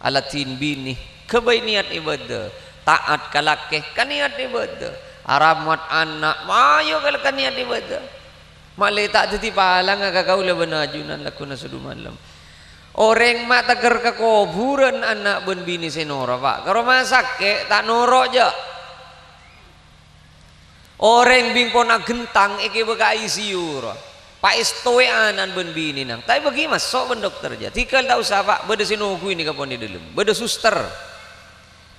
Aladdin binè, ghâbây niyat ibâdâ. Ta'at ka lakè, ka niyat ibâdâ. Aramat ana', mayu ka, ka niyat ibâdâ. Malè ta' dhâddhi palanga ka kaulâ bân ajunan lagghuna sè du-malem. Orèng ma' tèkèr ka kobhurân ana' bân binè sè noro', Pa'. Ka roma sakè' ta' noro', jâ'. Orèng bing pon aghentang èghibâ ka I C U, ro. Paèstowè ana'na bân binèna. Ta' èbâghi maso' bân dokter, jâ. Dhika ta' osa, Pa', bâdâ sè noghuwi nèka pon è dâlem. Bâdâ suster.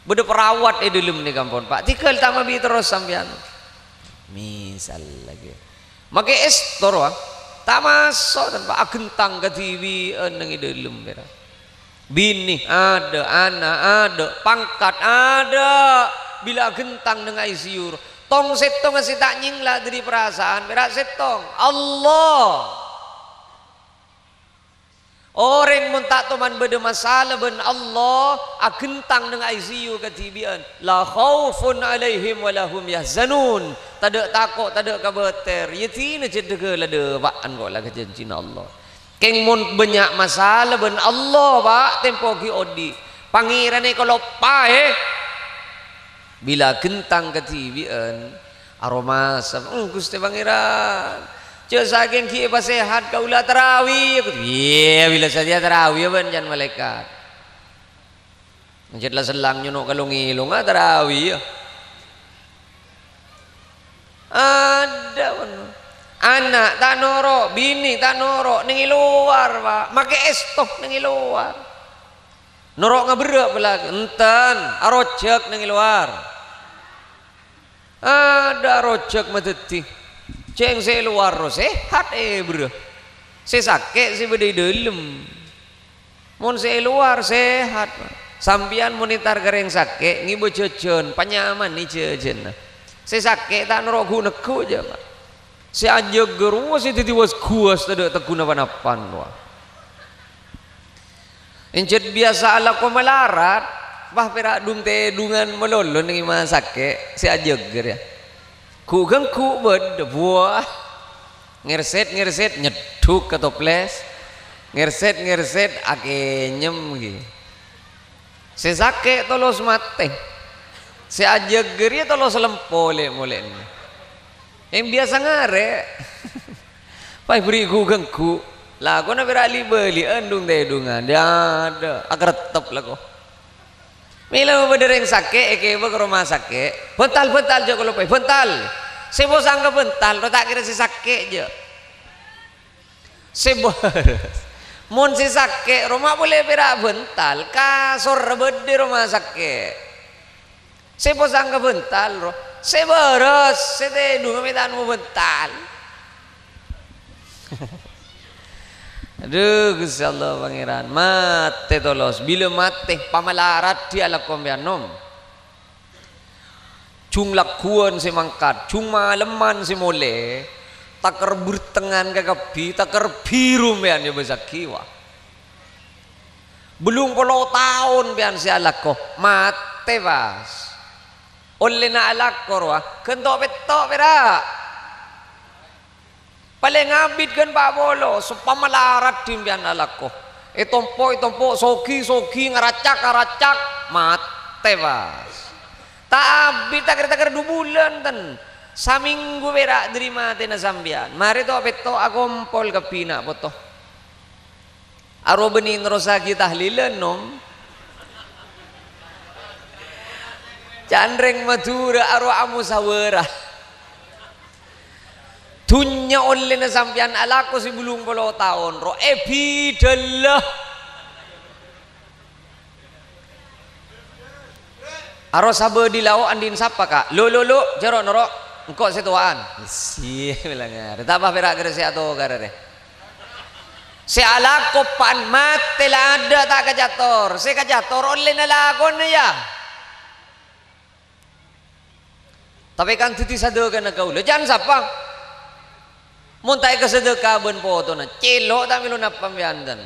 Bâdâ perawat è dâlem nèka pon, Pa'. Dhika ta' mabi' terros sampèyan. Misal lagi. Makè èsto, ro, ah. Ta' maso', tan, Pa', aghentang kadhibi'ân neng è dâlem, pèra'. Binè adâ', ana' adâ', pangkat adâ', bilâ aghentang neng I C U. Tong sèttonga sè ta' nyèngla dâri parasaan, pèra' sèttong, Allah. Orèng mon ta' toman bâdâ masalah bân Allah, aghentang neng I C U kadhibi'ân, la khaufun 'alaihim wa la hum yahzanun. Tadâ' tako', tadâ' kabâtèr, yâ dinah jhâddhâghâ la dâpa'an ko' la ka jhânjhina Allah. Kèng mon bânnya' masalah bân Allah, Pa', tempo ghi' odi'. Pangèranna èkaloppaè. Bilâ aghentang kadhibi'ân, aromasa, "Hmm, Ghustè Pangèran, Jâ' sakèng ghi' èpasèhat kaulâ tarawi, iyâ, bilâ satèya tarawi bân can malaèkat. Masjid la sellang nyono' ka long-èlongnga tarawi, iyâ. Adâ' bân. Ana' ta' noro', binè ta' noro', neng è lowar, Pa'. Makè èsto neng è lowar. Noro' ngaberrâ' pala, enten, arojhâk neng è lowar. Adâ' arojhâk madâddhi. Cèng sè è lowar ro sèhat èberrâ. Sè sakè' sè bâdâ è dâlem. Mon sè è lowar sèhat, Pa'. Sampèyan mon entar ka rèng sakè', ngibâ jhâjhân, panyamana jhâjhânna. Sè sakè' ta' noro' ghu-, neggu' jâ, Pa'. Sè ajâgâ rowa sè dhâddhi was-ghuwas tadâ' tegghu napa-napa rowa. Enjâ' biyasa alako malarat, wah, pèra' dung-tèdungan malolo neng è ma sakè', sè ajâgâ rèya. Ghu'-gângghu' bâdâ, buwâ. Ngèrsèt-ngèrsèt, nyeddhuk ka toplès. Ngèrsèt-ngèrsèt, akènyem, ghi. Sè sakè' tolos matè. Sè ajâgâ rèya tolos lempo lè'-molè'na. Èng biyasa ngarè'. Pas èberri' ghu-gângghu'. Lakona pèra' li-bâli'ân dung-tèdungan. Dâ'-adâ'. Akarettep lako. Mèla bâdâ rèng sakè' èkèbâ ka roma sakè'. "Bhântal, bhântal, jhâ' kaloppaè. Bhântal." Sè posang ka bhântal, ro ta' kèra sè sakè', jâ'. Sè bârâs. Mon sè sakè' roma polè pèra' bhântal, kasorra bâdâ roma sakè'. Sè posang ka bhântal, ro. Sè bârâs, sè tèdungnga mè' ta' nemmo bhântal. Adhu, Ghustè Allah Pangèran. Matè tolos. Bilâ matè, pamalarat dhi' alako sampèyan, nom. Jung lagghuwân sè mangkat, jung malemman sè molè, takèr bhurtengngan kakabbhi, takèr bhiru sampèyan èbâsaghi, wah. Bâllung polo taon sampèyan sè alako, matè pas. Ollèna alako rowa, ghânto' pètto' pèra'. Palèng abit ghân pa' polo, sè pamalarat dhi' sampèyan alako. Ètompo', ètompo', sogi, sogi, ngaracak, ngaracak, matè pas. Ta' abit, takèr-takèr du bulân, ten. Samènggu pèra' dâri matèna sampèyan. Marè to' pètto' akompol kabbhi na' poto. Arowa bânnè nerrossaghi tahlilan, nom. Can rèng Madhurâ arowa amusawara. Dhunnya ollèna sampèyan alako sè bâllung polo taon, ro, èbidhâllâ. Arowa sabâ dhi lao' andi'na sapa, Ka'? Lo, lo, lo, jâ' ro', noro', engko' sè towa'an. Sè, bilang arè. Ta' apa pèra' ghârâ sè atokar arè. Sè alako pan matè la adâ' ta' kacator. Sè kacator ollèna lakona, yâ. Tapè kan dhâddhi sadhâkana kaulâ, can sapa? Mon ta' èkasadhâka bân potona, cèlo' ta' mèlo napa sampèyan, ten.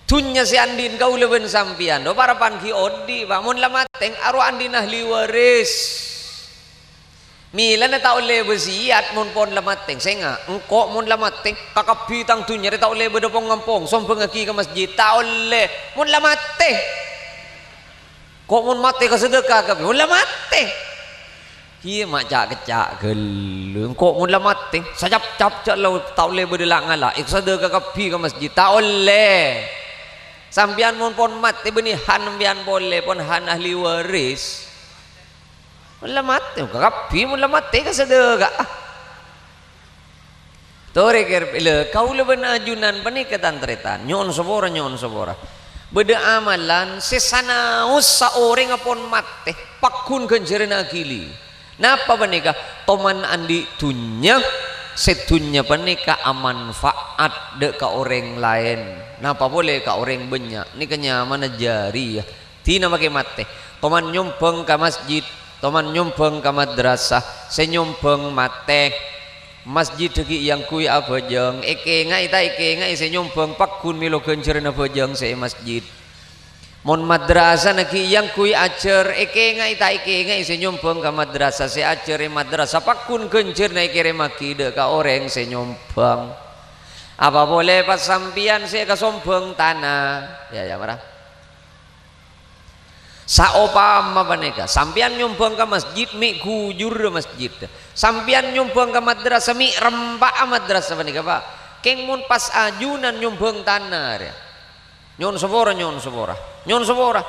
Dhunnya sè andi'na kaulâ bân sampèyan, ro, parappa'na ghi' odi', Pa'. Mon la matè, arowa andi'na ahli waris. Mèlana ta' ollè wasiyat mon pon la matè. Sènga', engko' mon la matè, kakabbhi tang dhunnya rè ta' ollè bâdâ pong-ngampong, sombhângaghi ka masjid. Ta' ollè, mon la matè. Ko' mon matè kasadhâka kabbhi, mon la matè. Iyâ, ma' ca'-kecca' ghâllu. Ko' mon la matè, sacap-cap jâ' la ta' ollè bâdâ la'-ngala', èkasadhâka kabbhi ka masjid, ta' ollè. Sampèyan mon pon matè bânnè han sampèyan polè, pon han ahli waris. Mon la matè, kabbhi mon la matè kasadhâka'a. Torè kèr-, lè, kaulâ bân ajunan panèka tan-tarètan, nyo'on sapora, nyo'on sapora. Bâdâ amalan sè sanaossa orèngnga pon matè, pagghun ghânjhârânna aghili. Napa panèka? Toman andi' dhunnya, sè dhunnya panèka amanfa'at dâ' ka orèng laèn. Napa polè ka orèng bânnya', nèka nyamana jariyah. Dina makè matè, toman nyombhâng ka masjid, toman nyombhâng ka madrasah, sè nyombhâng matè. Masjidda ghi' èyangghuy abhâjâng, èkèngaè ta' èkèngaè sè nyombhâng pagghun mèlo ghânjhârânna bhâjâng sè è masjid. Mon madrasana ghi' èyangghuy ajhâr, èkèngaè ta' èkèngaè sè nyombhâng ka madrasah, sè ajhâr è madrasah pagghun ghânjhârânna èkèrèmmaghi dâ' ka orèng sè nyombhâng. Apa polè pas sampèyan sè èkasombhâng tana? Yâ, yâ, mara. Saopama panèka, sampèyan nyombhâng ka masjid, mè' ghujurra masjid. Sampèyan nyombhâng ka madrasah, mè' remba'a madrasah panèka, Pak. Kèng mon pas ajunan nyombhâng tana rèya. Nyo'on sapora, nyo'on sapora, nyo'on sapora.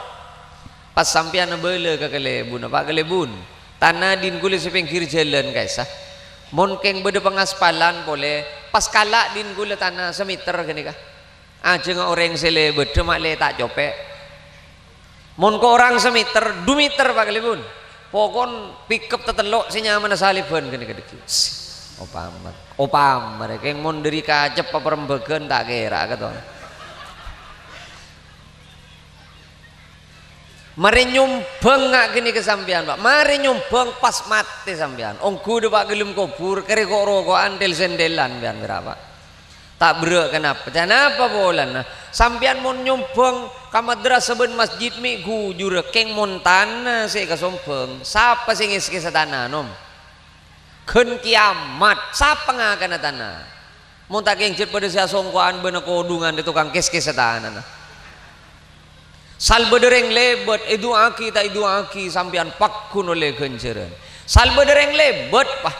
Pas sampèyan abâlâ ka kalèbunna, "Pak Kalèbun, tana dhin kaulâ sè pèngghir jhâlân ka'issa'. Mon kèng bâdâ pangaspalan polè, pas kala' dhin kaulâ tana samèter ghânèka." Ajhângnga orèng sè lèbâddhâ ma'lè ta' copè'. Mon korang samèter, du mèter, Pak Kalèbun. Pokon pickup tatello' sè nyamana Salèbân ghânèka dhâggi'. Opama, opama rè, kèng mon dâri kacep paparembhâghân ta' kèra katon. Marè nyombhâng nga' ghânèka sampèyan, Pak. Marè nyombhâng pas matè sampèyan. Ongghu dâpa' ghellem kobhur, karè ko'-roko'an, tel-sèntelan sampèyan, pèra', Pak. Ta' berrâ' kanapa. Kanapa polana? Sampèyan mon nyombhâng ka madrasah bân masjid mè' ghujurra, kèng mon tana sè èkasombhâng, sapa sè ngèskèsa tana, Nom? Ghân kiamat, sapa ngakana tana? Mon ta' kèng jhât padâ sè asongko'an bân akodhungan è tokang kèskèsa tanana. Sal bâdâ rèng lèbât, èdu'aaghi ta' èdu'aaghi, sampèyan pagghun ollè ghânjhârân. Sal bâdâ rèng lèbât, Pak.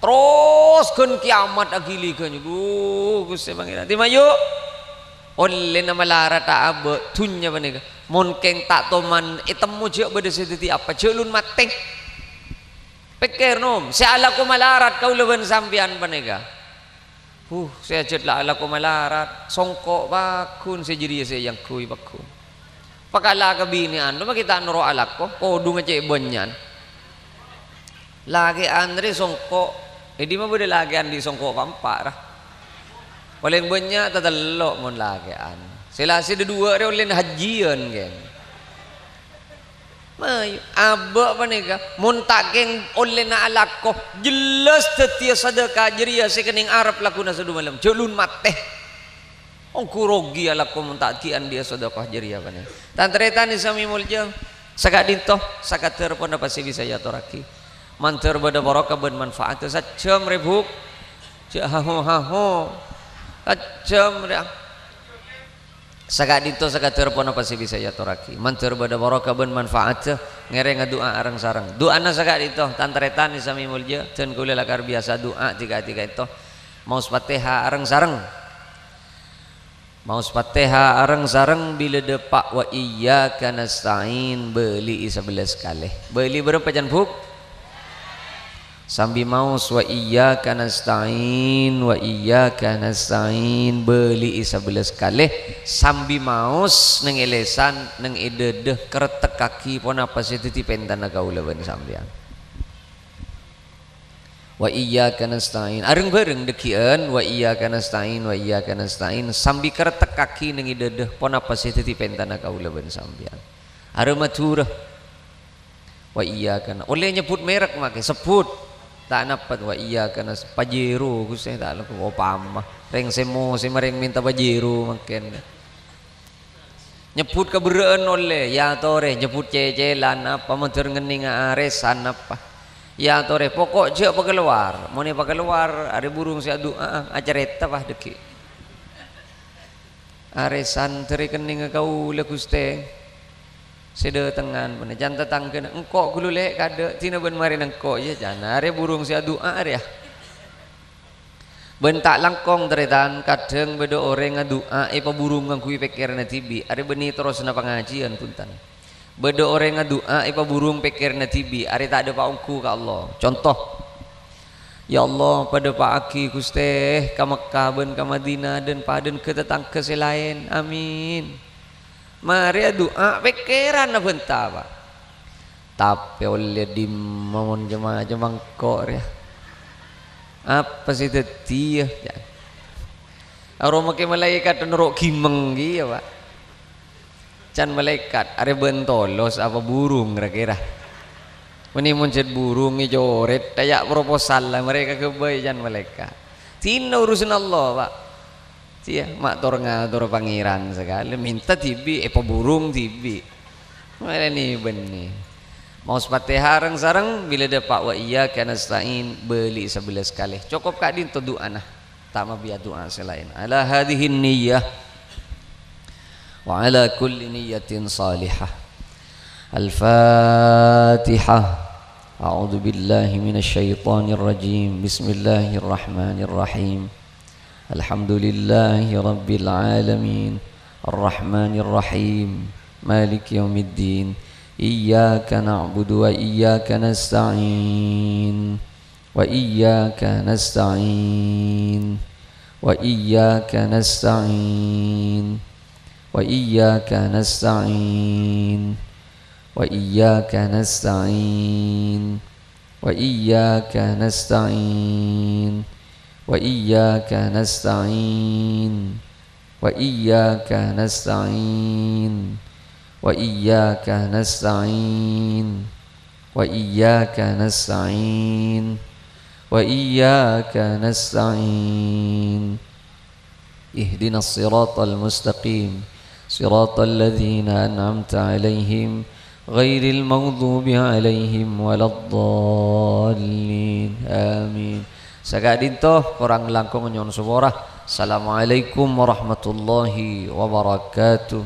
Terros ghân kiamat aghili ghânjhârân. Dhu, Ghustè Pangèran. Dimma, yu'? Ollèna malarat ta' abâ' dhunnya panèka. Mon kèng ta' toman ètemmo jhâ' bâdâ sè dhâddhi apa, jhâ' lun matè. Pèkkèr, Nom, sè alako malarat kaulâ bân sampèyan panèka. Huh, sè ajhât la alako malarat, songko' pagghun sè jârèya sè èangghuy pagghun. Pakala kabinè'an, coma ghi' ta' noro' alako, kodhungnga cè' bânnya'an. Lakè'an rè songko', è dimma bâdâ lakè'an andi' songko' pa'-empa' ra? Palèng bânnya' tatello' mon lakè'an. Sè la sè dhâduwâ' rè ollèna hajjiyân, kèng. Mayu, abâ' panèka, mon ta' kèng ollèna alako, jellas dhâddhiyâ sadâka jârèya sè kennèng arep lagguna sadhumalem. Jhâ' lun matè. Ongghu rogi alako mon ta' ghi' andi'â sadâka jârèya panèka. Tan-tarètan sè samè molja, saka'dinto sakadâr ponapa sè bisa èatorraghi. Mandhâr bâdâ barokah bân manfaat. Sajjhâm rè, Bu'. Jhâ' haho-haho. Sajjhâm rè. Saka'dinto sakadâr ponapa sè bisa èatorraghi. Mandhâr bâdâ barokah bân manfaat, ngèrèng adu'a areng-sareng. Du'ana saka'dinto, tan-tarètan sè samè molja, dân kaulâ lakar biyasa du'a dhika-dhika ènto. Maos Fatihah areng-sareng. Maos Fatihah areng-sareng bilâ dâpa' wa iyyaka nasta'in, bâli'i sabellâs kalè. Bâli bârâmpa can, Bu'? Sambi maos, "Wa iyyaka nasta'in, wa iyyaka nasta'in," bâli'i sabellâs kalè, sambi maos neng è lèsan, neng è dâdâ, karettekkaghi ponapa sè dhâddhi pèntana kaulâ bân sampèyan. "Wa iyyaka nasta'in." Areng-bhâreng dhâggi'ân, "Wa iyyaka nasta'in, wa iyyaka nasta'in," sambi karettekkaghi neng è dâdâ, ponapa sè dhâddhi pèntana kaulâ bân sampèyan. Arè Madhurâ. Wa iyyaka na-, ollè nyebbhut merek makè, sebbhut. Ta' napa, wa iyyaka nas-, Pajero, Ghustè, ta' lako, opama. Rèng sè mo-, sè marèng mènta Pajero mangkèn. Nyebbhut kaberrâ'ân ollè, ya torè, nyebbhut cècèlan apa, mandhâr ngennènga arèsan apa. Ya torè, poko' jhâ' pakalowar. Mon èpakalowar, arè burung sè adu'a, acarèta, pas dhâggi'. Arèsan dhâri kennèngnga kaulâ, Ghustè, sè dhâtengngan, bânnè can tatangghâna, "Engko' ghâllu lè' kadâ', dina bân marèna engko', yâ," can arè burung sè adu'a arèya. Bân ta' langkong, tarètan, kadhâng bâdâ orèng adu'a èpaburung ngangghuy pèkkèranna dhibi', arè bânnè terrosna pangajiyân, bhunten. Bâdâ orèng adu'a èpaburung pèkkèranna dhibi', arè ta' dâpa' ongghu ka Allah. Conto, "Ya Allah, padâpa'aghi, Ghustè, ka Mekkah bân ka Madinah dhân-padhân ghâ-tatangghâ sè laèn. Amin." Marè adu'a, pèkkèranna bhânta, Pak. Tapè ollè dimma mon coma-coma engko' rèya? Apa sè dhâddhiyâ? Aromake malaèkat noro' gimeng kèya, Pak. Can malaèkat, arè bân tolos apa burung ra-kèra? Mènè mon jhât burung ècorèt, taya' proposal la marè kaghâbây can malaèkat. Dinna urusanna Allah, Pak. Iyâ, ma' tor-ngator Pangèran sakalè, mènta dhibi', èpaburung dhibi'. Marèna bânnè. Maos Fatihah reng-sareng, bilâ dâpa' wa iyyaka nasta'in, bâli sabellâs kalè. Cokop ka'dinto du'ana. Ta' mabiya du'a sè laèn. Ala hadzihin niyyah wa ala kulli niyyatin shalihah. الفاتحة. أعوذ بالله من الشيطان الرجيم. بسم الله الرحمن الرحيم. الحمد لله رب العالمين. الرحمن الرحيم. مالك يوم الدين. إياك نعبد وإياك نستعين. وإياك نستعين. وإياك نستعين. وإياك نستعين. وإياك نستعين. وإياك نستعين. وإياك نستعين. وإياك نستعين. وإياك نستعين. وإياك نستعين. وإياك نستعين. اهدنا الصراط المستقيم. صراط الذين أنعمت عليهم غير المغضوب عليهم ولا الضالين. آمين. Saka'dinto, korang langkong nyo'on sapora. Assalamualaikum warahmatullahi wabarakatuh.